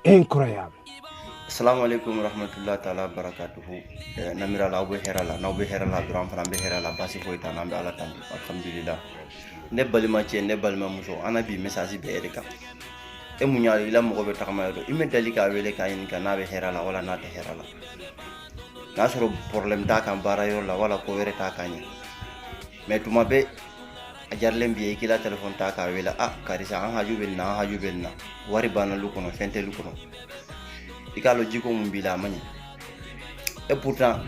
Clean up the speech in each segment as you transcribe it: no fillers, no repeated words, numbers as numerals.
Incroyable. Assalamu alaikum warahmatullahi taala barakatuhu. Namira la, aw bɛ hɛrɛ la. N'aw bɛ hɛrɛ la dɔrɔn, an fana bɛ hɛrɛ la, baasi foyi t'an na, an bɛ Ala tanu, alhamdulillah. Ne balimacɛ, ne balimamuso, an na bi message bɛ e de kan. E mun y'a i la mɔgɔ bɛ tagama yɔrɔ, i bɛ dali k'a wele k'a ɲininka n'a bɛ hɛrɛ la wala n'a tɛ hɛrɛ la, n'a sɔrɔ problème t'a kan baara yɔrɔ la wala ko wɛrɛ t'a kan ɲɛ. Mais tuma bɛɛ a jarilen b'i ye, i k'i la téléphone ta k'a wele: "A karisa, an haju bɛ nin na, an haju bɛ nin na, wari banna lu kɔnɔ, fɛn tɛ lu kɔnɔ." I k'a lɔn jiko mun b'i la, a ma ɲɛ. Et pourtant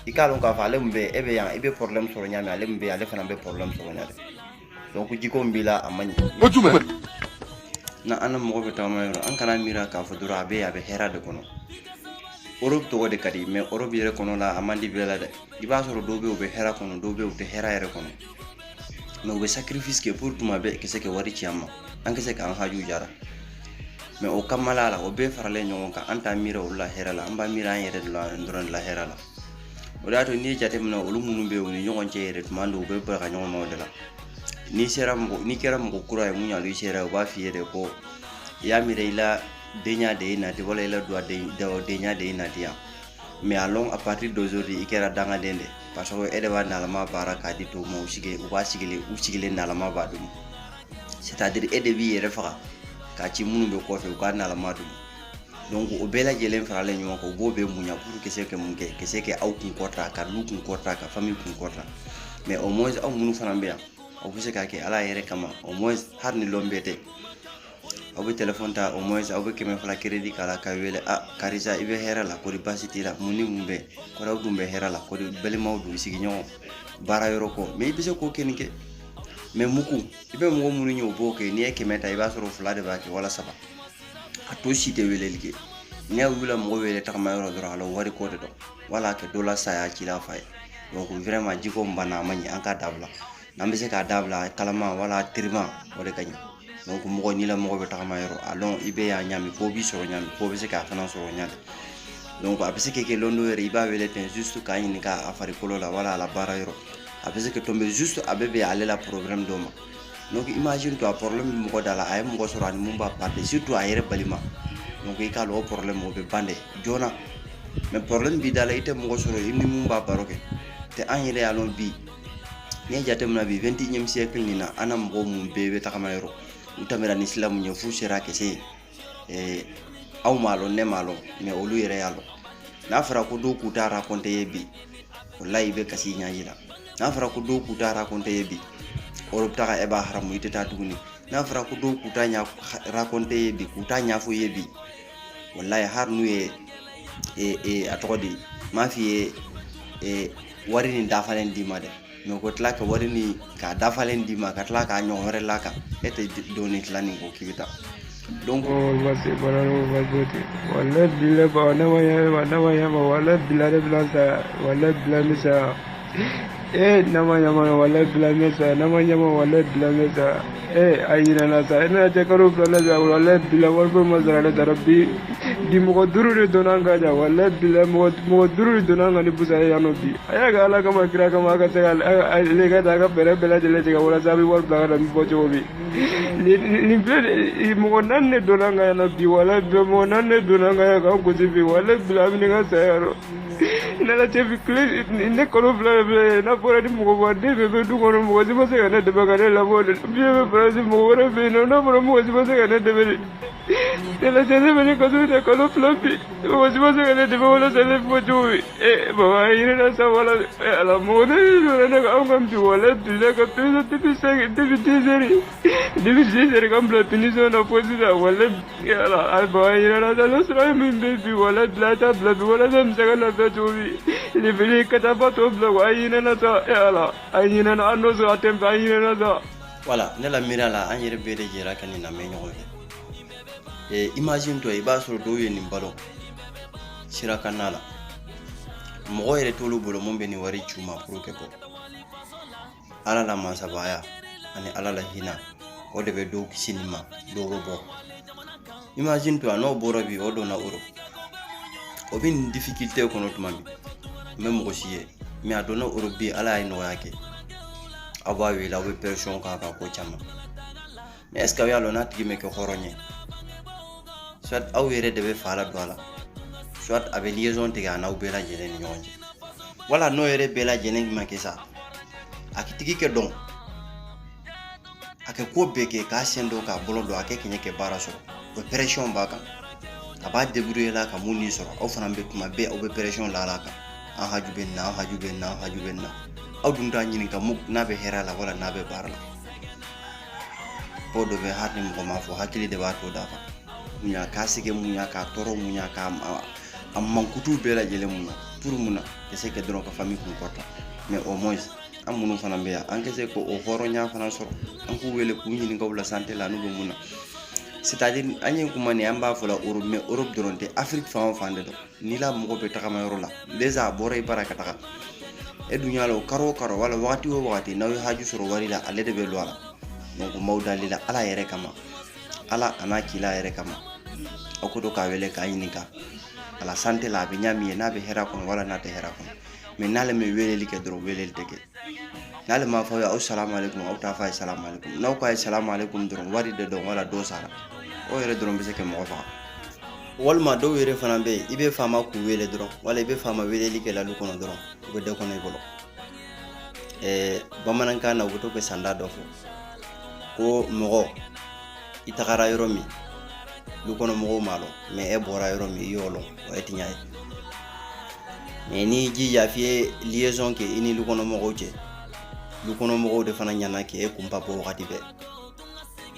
i k'a lɔn k'a fɔ ale mun bɛ e bɛ yan, i bɛ problème sɔrɔ ɲa min, ale mun bɛ yen, ale fana bɛ problème sɔrɔ ɲa dɛ. Donc jiko min b'i la, a ma ɲɛ. O jumɛn? Na an na mɔgɔ bɛ tagama yɔrɔ, an kana miira k'a fɔ dɔrɔn a bɛ yen, a bɛ hɛrɛ de kɔnɔ. Europe tɔgɔ de ka di, mais Europe yɛrɛ kɔnɔ la, a man di bɛɛ la dɛ. I b'a sɔrɔ dɔw bɛ yen, u bɛ hɛrɛ kɔnɔ, dɔw bɛ yen, u tɛ hɛrɛ yɛrɛ kɔnɔ, mais u bɛ sacrifice kɛ pour tuma bɛɛ ka se ka wari ci an ma, an ka se k'an haju jara. Mais o kamala la, o bɛɛ faralen ɲɔgɔn kan, an t'a miiri olu la hɛrɛ la, an b'a miiri an yɛrɛ de la dɔrɔn de la hɛrɛ la. O de y'a to n'i ye jateminɛ, olu minnu bɛ yen, u ni ɲɔgɔn cɛ yɛrɛ, tuma dɔw u bɛ baga ɲɔgɔn ma. O de la n'i sera mɔgɔ, n'i kɛra mɔgɔ kura ye mun y'ale sera, u b'a f'i ye de ko i y'a miiri i la denya de ye nati wala i la denya de ye nati yan. Mais a lɔn, à partir d'aujourd'hui i kɛra dangaden de, parce que e de b'a nalama baara k'a di tɔw ma, u sigi u b'a sigilen, u sigilen nalama b'a dun. C'est à dire e de b'i yɛrɛ faga k'a ci minnu bɛ kɔfɛ, u k'a nalama dun. Donc o bɛɛ lajɛlen faralen ɲɔgɔn kan, u b'o bɛɛ muɲa pour que se ka mun kɛ, ka se ka aw kun kɔrɔta, ka lu kun kɔrɔta, ka famille kun kɔrɔta. Mais au moins aw minnu fana bɛ yan, aw bɛ se k'a kɛ Ala yɛrɛ kama, au moins hali ni lɔn bɛɛ tɛ, aw bɛ téléphone ta, au moins aw bɛ 200 crédit k'a la ka wele: "A karisa, i bɛ hɛrɛ la? Kɔri baasi t'i la? Mun ni mun bɛ? Kɔri aw dun bɛ hɛrɛ la? Kɔri balimaw dun, sigiɲɔgɔn, baara yɔrɔ kɔ?" Mais i bɛ se k'o kɛ nin kɛ, mais muku i bɛ mɔgɔ minnu ye, o b'o kɛ. N'i ye 100 ta, i b'a sɔrɔ fila de b'a kɛ wala saba, a to si tɛ weleli kɛ. N'i y'a wuli mɔgɔ wele tagama yɔrɔ dɔrɔn, a la wari ko de dɔn wala kɛ dɔ la saya ci la fa ye. Donc vraiment jiko min banna, a ma ɲɛ, an k'a dabila. N'an bɛ se k'a dabila kalama wala terima, o de ka ɲi. Donc mɔgɔ n'i la mɔgɔ bɛ tagama yɔrɔ, a lɔn i bɛ yan ɲami, ko b'i sɔrɔ ɲami, ko bɛ se k'a fana sɔrɔ ɲami. Donc a bɛ se ka kɛ lɔn dɔ yɛrɛ, i b'a wele ten juste k'a ɲininka a farikolo la wala a la baara yɔrɔ, a bɛ se ka tomber juste a bɛ bɛn ale la problème dɔ ma. Donc imagine toi, problème bɛ mɔgɔ da la, a ye mɔgɔ sɔrɔ ani mun b'a parler, surtout a yɛrɛ balima. Donc i k'a lɔn o problème o bɛ ban dɛ joona. Mais problème b'i da la, i tɛ mɔgɔ sɔrɔ i ni mun b'a baro kɛ tɛ. An yɛrɛ y'a lɔn bi, n'i ye jateminɛ bi, 21e siècle nin na, an na mɔgɔ mun bɛɛ bɛ tagama yɔrɔ, u tɛmɛra ni sira mun ye f'u sera ka se aw m'a lɔn, ne m'a lɔn, mais olu yɛrɛ y'a lɔn. N'a fɔra ko dɔw k'u ta raconter ye bi, walayi i bɛ kasi ɲaji la. N'a fɔra ko dɔw k'u ta raconter ye bi, Europe taga e b'a haramu, i tɛ taa tuguni. N'a fɔra ko dɔw k'u ta ɲa raconter ye bi, k'u ta ɲɛfɔ ye bi, walayi hali n'u ye a tɔgɔ di, m'a f'i ye wari nin dafalen d'i ma dɛ, mais ko tila ka wari ni k'a dafalen d'i ma, ka tila k'a ɲɔgɔn wɛrɛ la kan, e tɛ dɔɔni tila nin ko k'i bɛ taa. Donc wallahi billahi ba ne ma ɲɛ ne ma ɲɛ ma, wallahi billahi ne bɛna saya, wallahi billahi n bɛ saya. E ne ma ɲɛ ma, wallahi billahi n bɛ saya, ne ma ɲɛ ma, wallahi billahi n bɛ saya. E a ɲinɛna sa, e ne cɛ kalo 2 ne bɛ, wallahi billahi wari foyi ma sara ne taara bi bi. Mɔgɔ duuru de donna an kan yan, wallahi billahi mɔgɔ duuru de donna an kan ni busa ye yan nɔ bi. A y'a kɛ Ala kama, kira kama, a ka se ka ale ka taa a ka fɛɛrɛ bɛɛ lajɛlen tigɛ walasa a bɛ wari bila ka na n bɔ cogo min. Nin filɛ, mɔgɔ naani de donna an kan yan nɔ bi, wallahi billahi mɔgɔ naani de donna an kan yan k'an gosi bi, wallahi billahi a bɛ nin ka saya yɔrɔ ne la cɛ bi tile ne kalo 2 de filɛ n'a fɔra ni mɔgɔ bɔ den bɛɛ bɛ du kɔnɔ, mɔgɔ si ma se ka ne dɛmɛ ka ne labɔ biye bɛ Faransi, mɔgɔ wɛrɛ bɛ yen nɔ, n'a fɔra mɔgɔ si ma se ka ne dɛmɛ de ne la cɛ, ne bɛ ne kaso tɛ kalo 2 bi, mɔgɔ si ma se ka ne dɛmɛ walasa ne bɔ cogo min. E baba a yiri la sa, wala ala mɔgɔ ne donna ne ka anw kan bi, wala bi ka punition depuis 5, depuis 10 heures, depuis 10 heures k'an bila punition na fo sisan. Wala ala a baba a yiri la sa, ne sɔrɔ min bɛ bi, wala bila t'a bila bi walasa n bɛ se ka lafiya cogo min. Nin ka taa ba tɔ bila ko a ɲinɛna sa, e ala a ɲinɛna an n'o sɔrɔ a tɛ fɛ a ɲinɛna sa. Voilà, ne la miiriya la, an yɛrɛ bɛɛ de jɛra ka nin lamɛn ɲɔgɔn fɛ. Imagine toi, i b'a sɔrɔ dɔw ye nin balo sirakanna la, mɔgɔ yɛrɛ t'olu bolo mun bɛ nin wari c'u ma pour que bɔ. Ala la masabaya ani Ala la hinɛ, o de bɛ dɔw kisi nin ma, dɔw bɛ bɔ. Imagine toi, n'o bɔra bi, o donna Europe, o bɛ nin difficulté kɔnɔ tuma min, n bɛ mɔgɔ si ye, mais a donna Europe bi, Ala ye nɔgɔya kɛ, aw b'a wele, aw bɛ pression k'a kan ko caman. Mais est ce que aw y'a lɔn n'a tigi ma kɛ hɔrɔn ye? Soit aw yɛrɛ de bɛ fa la don a la, soit a bɛ liaison tigɛ a n'aw bɛɛ lajɛlen ni ɲɔgɔn cɛ. Wala n'o yɛrɛ bɛɛ lajɛlen ma kɛ sa, a tigi kɛ dɔn, a kɛ ko bɛɛ kɛ k'a sen dɔn k'a bolo dɔn, a kɛ kɛɲɛ kɛ baara sɔrɔ. O pression b'a kan, a b'a débrouiller la ka mun nin sɔrɔ. Aw fana bɛ tuma bɛɛ aw bɛ pression la a kan, an haju bɛ nin na, an haju bɛ nin na, an haju bɛ nin na. Aw dun t'a ɲininka mu n'a bɛ hɛrɛ la wala n'a bɛ baara la. Ko dɔ bɛ hali ni mɔgɔ m'a fɔ, hakili de b'a to dafa. Munya k'a sɛgɛn, munya k'a tɔɔrɔ, munya k'a a mankutu bɛɛ lajɛlen mun na pour mun na ka se ka dɔrɔn ka famille kun kɔrɔta. Mais au moins an minnu fana bɛ yan, an ka se k'o hɔrɔnya fana sɔrɔ, an k'u wele k'u ɲininka u la santé la n'u bɛ mun na. C'est à dire an ye kuma nin, an b'a fɔ la Europe, mais Europe dɔrɔn tɛ, Afrique fan o fan de don. N'i la mɔgɔ bɛ tagama yɔrɔ la, déjà a bɔra i bara ka taga, e dun y'a lɔn karo o karo wala wagati o wagati n'aw ye haju sɔrɔ wari la, ale de bɛ lɔ a la. Donc n b'aw dali la Ala yɛrɛ kama, Ala a n'a kila yɛrɛ kama, aw ko to k'a wele k'a ɲininka a la santé la, a bɛ ɲa min ye, n'a bɛ hɛrɛ kɔnɔ wala n'a tɛ hɛrɛ kɔnɔ. Mais n'ale ma weleli kɛ dɔrɔn, weleli tɛ kɛ. N'ale m'a fɔ aw ye aw salamu aleykum, aw t'a fɔ a ye salamu aleykum. N'aw k'a ye salamu aleykum dɔrɔn, wari de dɔn wala dɔ sara, o yɛrɛ dɔrɔn bɛ se ka mɔgɔ faga. Walima dɔw yɛrɛ fana bɛ yen, i bɛ faama k'u wele dɔrɔn, wala i bɛ faama weleli kɛ lalu kɔnɔ dɔrɔn, u bɛ dɔ kɔnɔ i bolo. Bamanankan na, u bɛ to ka sanda dɔ fɔ ko mɔgɔ i tagara yɔrɔ min, du kɔnɔ mɔgɔw m'a lɔn, mais e bɔra yɔrɔ min, i y'o lɔn, o ye tiɲɛ ye. Mais n'i jija f'i ye liaison kɛ i ni du kɔnɔ mɔgɔw cɛ, du kɔnɔ mɔgɔw de fana ɲana k'e kunpa bɔ wagati bɛɛ,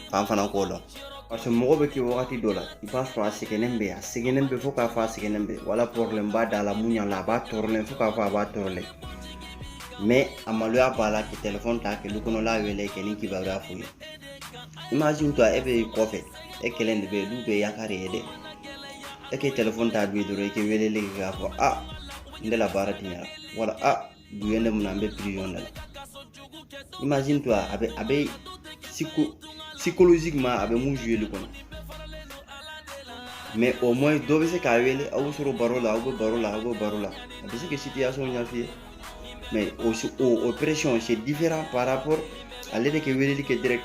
fan fana k'o lɔn. Parce que mɔgɔ bɛ kɛ wagati dɔ la, i b'a sɔrɔ a sɛgɛnnen bɛ, a sɛgɛnnen bɛ fo k'a fɔ a sɛgɛnnen bɛ, wala problème b'a da la mun ɲa la, a b'a tɔɔrɔlen fo k'a fɔ a b'a tɔɔrɔlen, mais a maloya b'a la ka téléphone ta kɛ du kɔnɔla wele kɛ ni kibaruya f'u ye. Imagine toi, e bɛ kɔfɛ, e kelen de bɛ yen, du bɛɛ yakari ye dɛ, e kɛ téléphone ta du ye dɔrɔn, i kɛ weleli kɛ k'a fɔ a n de la baara ti ɲɛna, wala a du ye ne mun na, n bɛ prison de la. Imagine toi, a bɛ psychologiquement a bɛ mun jouer kɔnɔ. Mais au moins dɔ bɛ se k'a wele, aw bɛ sɔrɔ baro la, aw bɛ baro la, aw bɛ baro la, a bɛ se ka situation ɲɛf'i ye. Mais o pression, c'est différent par rapport ale de kɛ weleli kɛ direct.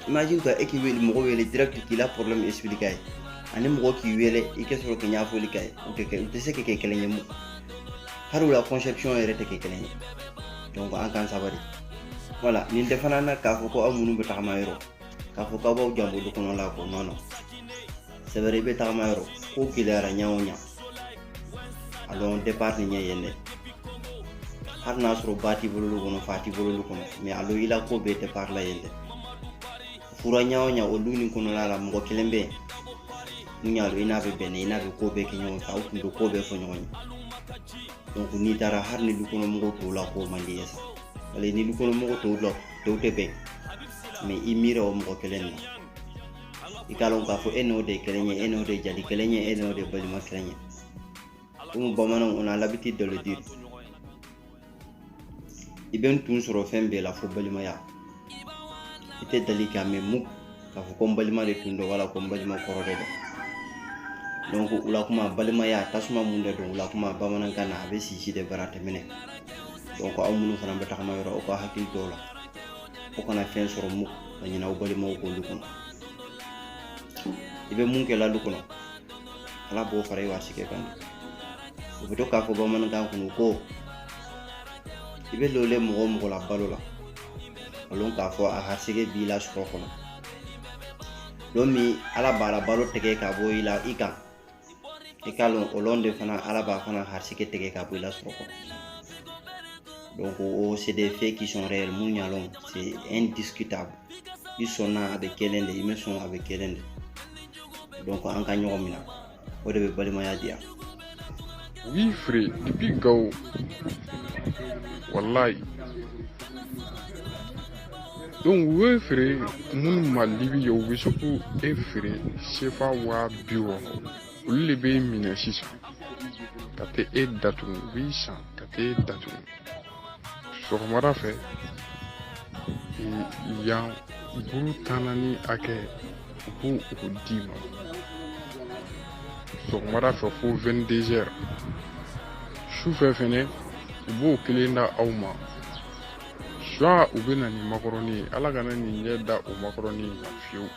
Imagine toi, e k'i wele, mɔgɔ wele direct k'i la problème expliquer a ye, ani mɔgɔ k'i wele i ka sɔrɔ ka ɲɛfɔli k'a ye, u tɛ kɛ, u tɛ se ka kɛ kelen ye mu, hali u la conception yɛrɛ tɛ kɛ kelen ye. Donc an k'an sabali. Voilà, nin tɛ fana na k'a fɔ ko aw minnu bɛ tagama yɔrɔ, k'a fɔ k'aw b'aw janto du kɔnɔ la ko non non, c'est vrai, i bɛ tagama yɔrɔ ko gɛlɛyara ɲɛ o ɲɛ, a lɔn départ ni ɲɛ yen dɛ, hali n'a sɔrɔ ba t'i bolo lu kɔnɔ, fa t'i bolo lu kɔnɔ, mais a lɔn i la ko bɛɛ départ la yen dɛ. Fura ɲɛ o ɲɛ, o du nin kɔnɔna la, mɔgɔ kelen bɛ yen mun y'a lɔn i n'a bɛ bɛn, i n'a bɛ ko bɛɛ kɛ ɲɔgɔn fɛ, aw tun bɛ ko bɛɛ fɔ ɲɔgɔn ye. Donc n'i taara, hali ni du kɔnɔ mɔgɔw tɔw la ko man di ye sa, wala ni du kɔnɔ mɔgɔ tɔw la tɔw tɛ bɛn, mais i miiri o mɔgɔ kelen na, i k'a lɔn k'a fɔ e n'o de ye kelen ye, e n'o de ye jali kelen ye, e n'o de ye balima kelen ye. Komi bamananw, on a l'habitude de le dire, i bɛ n tun sɔrɔ fɛn bɛɛ la fo balimaya. I tɛ dali k'a mɛn muk k'a fɔ ko n balima de tun don, wala ko n balima kɔrɔ de don. Donc u la kuma balimaya tasuma mun de don, u la kuma bamanankan na, a bɛ sisi de bara tɛmɛnɛ. Donc aw minnu fana bɛ tagama yɔrɔ, aw ka hakili dɔw la, aw kana fɛn sɔrɔ muk ka ɲinɛ aw balimaw k'olu kɔnɔ. I bɛ mun kɛ lalu kɔnɔ, Ala b'o fara i warisigɛ kan de. U bɛ to k'a fɔ bamanankan kɔnɔ ko i bɛ lole mɔgɔ o mɔgɔ la balo la, a lɔn k'a fɔ a harisɛgɛ b'i la sɔrɔ kɔnɔ. Don min Ala b'a la balo tigɛ ka bɔ i la i kan, i k'a lɔn o lɔn de fana Ala b'a fana harisɛgɛ tigɛ ka bɔ i la sɔrɔ kɔnɔ. Donc o, c'est des faits qui sont réels, mun y'a lɔn, c'est indiscutable. I sɔnna, a bɛ kelen de, i ma sɔn, a bɛ kelen de. Donc an ka ɲɔgɔn minɛ, o de bɛ balimaya di yan. U b'i feere depuis Gao, wallahi. Donc u bɛ feere minnu ma Libi, u bɛ se k'u e feere CFA 60 000. Olu de b'e minɛ sisan ka taa e datugu, u b'i san ka taa e datugu sɔgɔmada fɛ yan, buru tan naani hakɛ, u b'o o d'i ma sɔgɔmada fɛ fo 22 heures. Sufɛ fɛnɛ, u b'o kelen da aw ma. Soit u bɛ na ni makɔrɔni ye, Ala kana nin ɲɛ da o makɔrɔni in kan fiyewu.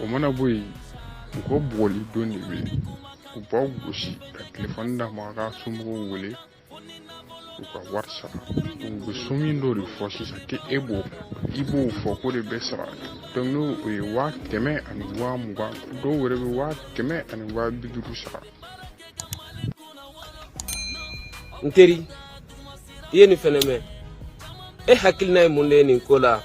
O mana bɔ yen, u ka bugɔli don de bɛ yen. U b'aw gosi ka telefɔni d'a ma, a k'a somɔgɔw wele u ka wari sara. U bɛ somme dɔ de fɔ sisan k'e b'o i b'o fɔ k'o de bɛ sara. Donc n'o o ye 100 000 ani 20 000, dɔw yɛrɛ bɛ 100 000 ani 50 000 sara. N teri, i ye nin fɛnɛ mɛn, e hakilina ye mun de ye nin ko la?